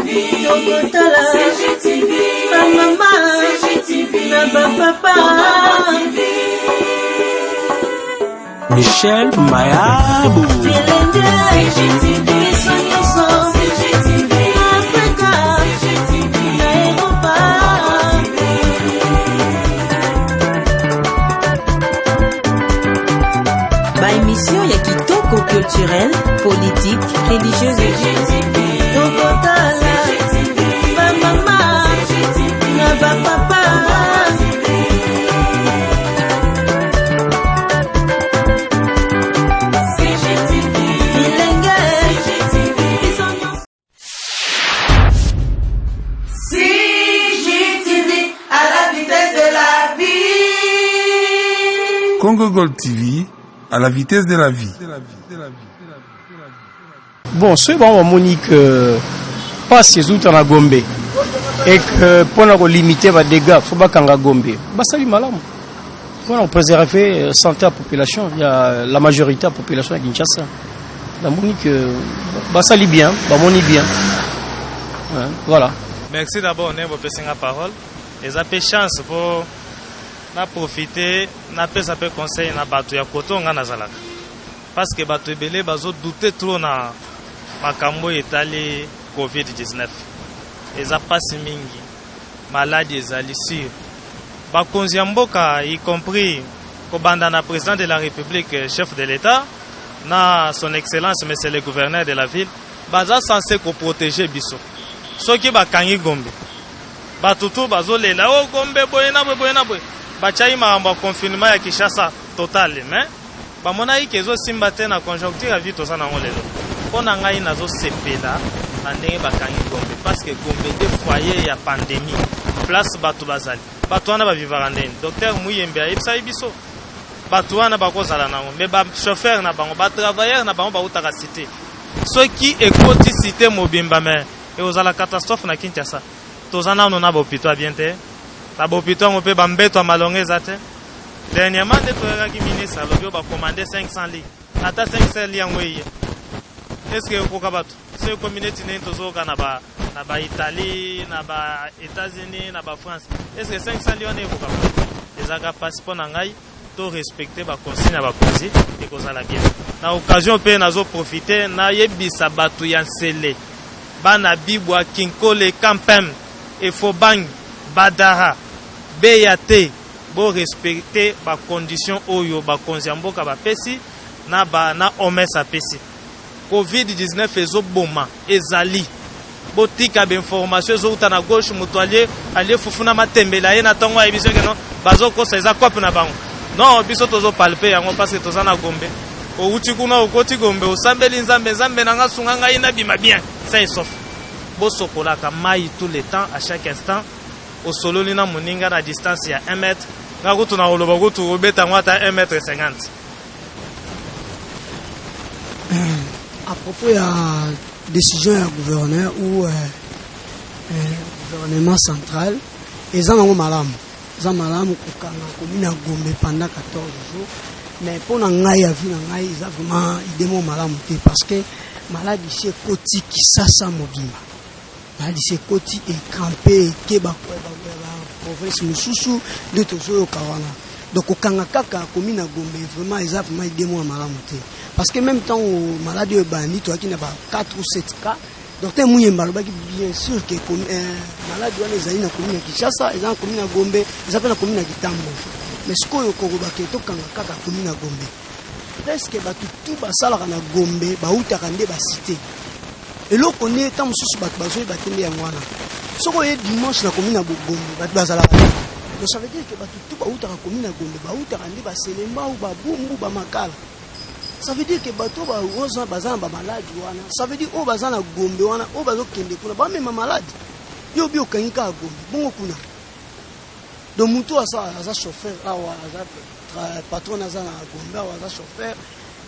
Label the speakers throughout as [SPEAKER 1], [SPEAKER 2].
[SPEAKER 1] Tokotala bamama na bapapa.
[SPEAKER 2] Michel Mayabu.
[SPEAKER 1] Bilenge, biso nyonso, Afrika na Eropa.
[SPEAKER 3] Ba émission ya kitoko, culturelle, politique, religieuse.
[SPEAKER 1] Tokotala bamama na bapapa. Bilenge, biso nyonso.
[SPEAKER 4] CGTV à la vitesse de la vie.
[SPEAKER 5] Congo Gold TV à la vitesse de la vie.
[SPEAKER 6] Bon, soki bango bamoni ke mpasi ezuta na Gombe et que mpona kolimiter badégâts, faut bakanga Gombe, basali malamu mpona kopréserver santé ya population, ya la majorité ya population ya Kinshasa. Namoni ke basali bien, bamoni bien. Ouais, voilà.
[SPEAKER 7] Merci d'abord ndenge bopesi nga parole. Eza mpe chance mpo naprofite napesa mpe conseil na bato ya kote oyo nga nazalaka, parce que bato ebele bazodouter trop na makambo oyo etali COVID-19. Eza mpasi mingi, maladi ezali sûr. Bakonzi ya mboka, y compris kobanda na président de la République, chef de l'État, na son excellence monsieur le gouverneur de la ville, baza censé koprotéger biso. Soki bakangi Gombe, bato tu bazolela o Gombe boye na boye, boye na boye. Batiaki makambo ya confinement ya Kinshasa total, mais bamonaki ke ezosimba te na conjoncture ya vie toza nango lelo. Mpo na ngai, nazosepela na ndenge bakangi Gombe, parce que Gombe nde foyer ya pandémie. Place bato bazali, bato wana bavivaka ndeni. Docteur Muyembe ayebisaki biso, bato wana bakozala nango, mais bachauffeur na bango, batravailleur na bango bautaka cité. Soki ekoti cité mobimba, mais ekozala catastrophe na Kinshasa. Toza nano na bahôpitaux ya bien te. Na bahôpitaux yango mpe, bambeto ya malongo eza te. Dernièrement nde toyokaki ministre alobi oyo bacommande 500 lits. Ata 500 lits yango eye, est-ce ekokoka bato? So ekomi neti ndenge tozoyoka na baItalie, na baÉtats-Unis, na baFrance, est-ce 500 lits wana ekoka bato? Ezalaka mpasi. Mpo na ngai, to respecte baconsigne ya bakonzi, ekozala bien. Na occasion mpe nazoprofite nayebisa bato ya Nsele, bana Bibwa, Kinkole, Kampem, Efobangi, Badara, Beya te, borespecte bacondition oyo bakonzi ya mboka bapesi na OMS apesi. COVID-19 ezoboma, ezali. Botika bainformation ezouta na gauche. Moto alie fufu na matembele, aye na ntongo, ayebi soki no bazokosa, eza cope na bango. Non, biso tozopalper yango parce que toza na Gombe. Outi kuna, okoti Gombe, osambeli Nzambe: "Nzambe na nga, sunga ngai nabima bien sain et sauf." Bosokolaka mai tout le temps, à chaque instant. Osololi na moninga na distance ya 1 mètre. Nga kutu na koloba kutu obeta yango ata 1 mètre 50.
[SPEAKER 8] À propos ya décision ya gouverneur ou gouvernement central, eza nango malamu, eza malamu kokanga commune ya Gombe pendant 14 jours. Mais mpo na ngai, avis na ngai, eza vraiment idée moko malamu te, parce que maladi si ekoti Kisasa mobimba, maladi si ekoti, ecrampe, eke baprovince mosusu nde tozoyoka wana. Donc kokanga kaka commune ya Gombe, vraiment, eza vraiment idée moko ya malamu te, parce que même ntango maladi oyo ebandi, toyaki na ba 4 ou 7 cas. Docteur Muyemba alobaki bien sûr ke maladi wana ezali na commune ya Kinshasa, eza na commune ya Gombe, eza mpe na commune ya Kitambo. Mais sikoyo kolobaka tokanga kaka commune ya Gombe, presque bato tu basalaka na Gombe bautaka nde bacité. Eloko nde ntango mosusu bato bazoyeba te nde yango wana. Soki oye dimanche na commune ya Gombe, bato bazalaka te. Donc ça veut dire que bato tu bautaka commune ya Gombe bautaka nde baSelembao, baBumbu, baMakala. Ça veut dire que bato oyo baza na bamaladi wana, ça veut dire oyo baza na Gombe wana, oyo bazokende kuna, bamema maladi. Yo obi okangi kaka Gombe bongo kuna. Donc motu aza chauffeur awa, aza patron, aza na Gombe awa, aza chauffeur,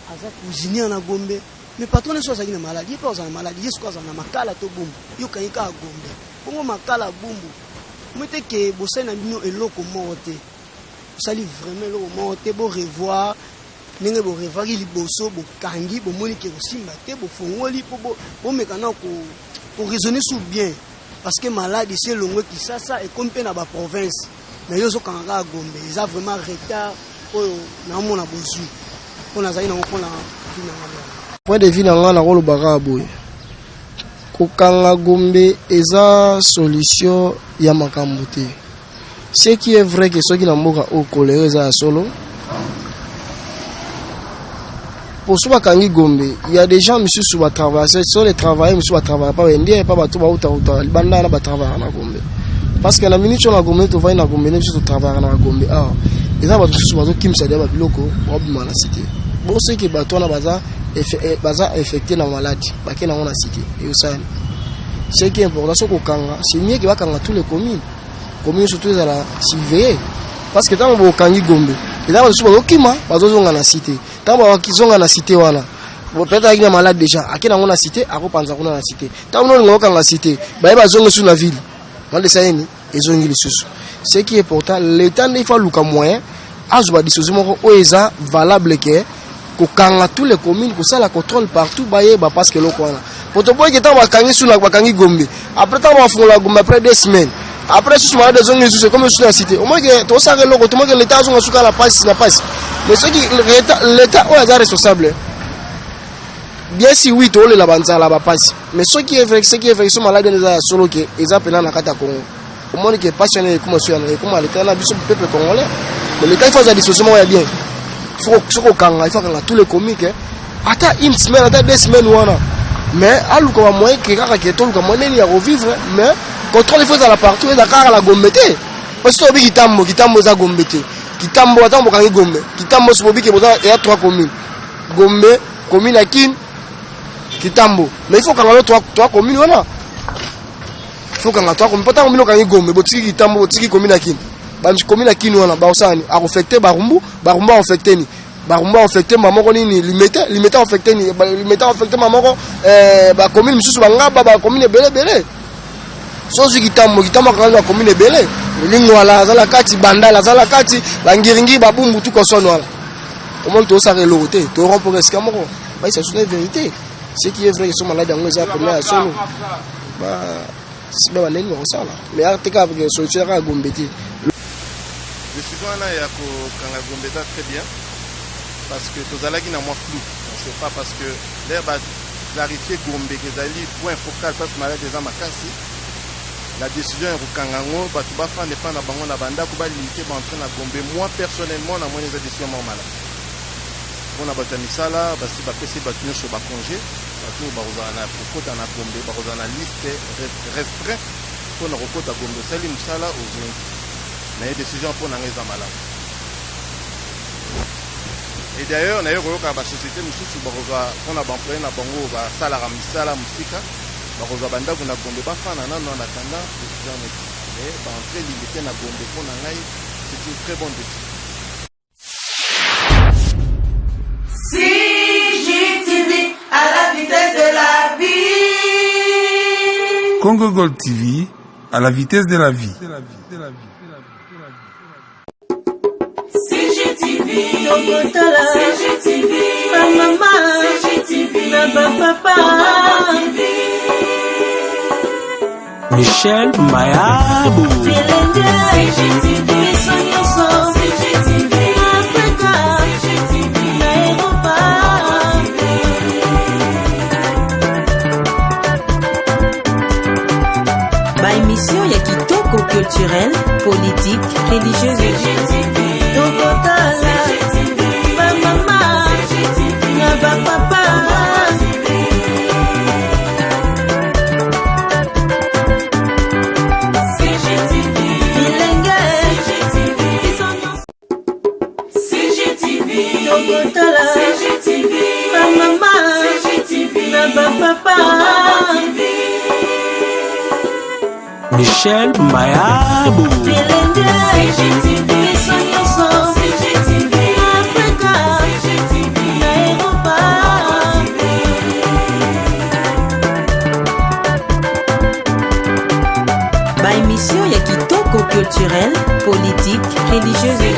[SPEAKER 8] aza cuisinier na Gombe, mais patron nyonso azalaki na maladi, ye mpe azala na maladi. Ye sikoyo azala na Makala to Bumbu, yo okangi kaka Gombe bongo, Makala, Bumbu. Mo te ke bosali na bino eloko moko te, bosali vraiment eloko moko te. Borevoir ndenge borevoirki liboso. Bokangi, bomoni ke kosimba te, bofongoli mpo bomeka na Koraisonner su bien, parce que malade esi elongwe Kisasa, ekomi mpe na baprovince, mais yo ozokanga kaka Gombe. Eza vraiment retard oyo naomona bozwi mpo nazali nango mpona vie na ngai.
[SPEAKER 2] Point de vue na ngai, nakoloba kaka boye: kokanga Gombe eza solution ya makambo te. Ce qui est vrai que soki na mboka oyo choléra eza ya solo, poso bakangi Gombe, ya des gens misusu batravaille so les travailleurs misusu batravaille pa baindien, pa bato bautauta libanda wana batravaillaka na Gombe, parce que na minute oyo na Gombe, tovandi na Gombe nde biso totravaillaka na Gombe awa, eza bato mosusu bazokimisa deya babiloko, babima na cité. Bo soki bato wana baza infecté na maladie, bake nango na cité, eyosani. Ce qui est important, soki kokanga, c'est mieux ke bakanga tous les communes, commune surtout ezala surveillé, parce que ntango bokangi Gombe, eza bato mosusu bazokima, bazozonga na cité. Ntango bakizonga na cité wana, peut-être ayaki na malade déjà, ake nango na cité, akopanza kuna na cité. Ntango nolinga okanga cité, baye bazongi lisusu na ville, malade esa nini, ezongi lisusu. Ce qui est important, l'état nde il faut aluka moyen, azwa badisposition moko oyo eza valable ke kokanga tous les communes, kosala contrôle partout, bayeba, parce que eloko wana po toboyiki, ntango bakangi suna, bakangi Gombe, après ntango bafungola Gombe, après 2 semaines après, susu malade ezongi lisusu, ekomi lisusu na cité. Omoke tosaka eloko, tomoke l'état azonga suka na pasi na pasi. Mais soki l'état oyo aza responsable, bien si oui, toolela banzala, bapasi, mais soki ce qui est vrai, so malade wana eza ya solo ke eza mpena na kati ya Congo, omoni ke pasi wana ekoma so yana, ekoma l'état na biso peuple congolais. Mais l'état, il faut azwa disposition moko ya bien. Soki okanga, il faut akanga tous les communes, ata une semaine, ata 2 semaines wana, mais aluka bamoyen ke kaka ke toluka moyen nini ya kovivre. Mais contrôle il faut ezala partout, eza kaka na Gombe te, parce que toyebi Kitambo, Kitambo eza Gombe te. Kitambo, ata bokangi Gombe, Kitambo so bobiki, boza eya trois communes: Gombe, commune ya Kine, Kitambo. Mais il faut kanga lo trois communes wana, il faut kanga trois communes, po ntango bino okangi Gombe, botiki Kitambo, botiki commune ya Kine, commune ya Kine wana baosala ni akoaffecter Barumbu, Barumbu akoaffecter ni Barumbu, akoaffecter mamoko nini, Limete, Limete akoaffecter ni Limete, akoaffecter mamoko bacommune mosusu, bangaba, bacommune ebele ebele. So ozwi Kitambo, Kitambo akangani bacommune ebele, Lingwala azala kati, Bandala azala kati, bangiringi, babumbu, tu kosone wana, omoni tozosaka eloko te, torompre esika moko baisa so na vérité. Ce qui est vrai, so malade yango eza pena ya solo, ba bandeni bakosala, mais ateka solution kaka Gombe te.
[SPEAKER 9] Décision wana ya kokanga Gombe eza très bien, parce que tozalaki na mwa flou, on sait pas, parce que l'heure baclarifier Gombe ezali point focal place malade eza makasi, la décision ya kokanga yango, bato bafanda epa na bango na bandako, balimiter baentrée na Gombe, moi personnellement namoni eza décision moko malamu mpona bato ya misala. Basi bapesi bato nyonso bacongé, bato oyo bakozala na kokota na Gombe bakozala na liste restreint mpona kokota Gombe. Osali mosala, ozongi na ye. Décision mpo na ngai eza malamu. Et d'ailleurs, naye koyoka basociété mosusu bakozwa mpona baemployé na bango basalaka misala mosika, bakozwa bandako na Gombe, bafanda nano en attendant décision neti, mais baentrée limité na Gombe, mpo na ngai c'est une très bonne décision.
[SPEAKER 4] CGTV à la vitesse de la vie.
[SPEAKER 5] Congo Gold TV à la vitesse de la vie.
[SPEAKER 1] CGTV, tokotala CGTV, bamama CGTV, na bapapa TV.
[SPEAKER 10] Michel Mayabu.
[SPEAKER 1] Bilenge CGTV, biso nyonso CGTV, Afrika CGTV, na Europa.
[SPEAKER 3] Baémission ya kitoko, culturelle, politique, religieuse.
[SPEAKER 1] Tokotala bamama na bapapa. Bilenge biso nyonso tokotala bamama na bapapa.
[SPEAKER 10] Michel Mayabu.
[SPEAKER 1] Bilenge biso nyonso Afrika na Europa.
[SPEAKER 3] Baémission ya kitoko, culturelle, politique, religieuse.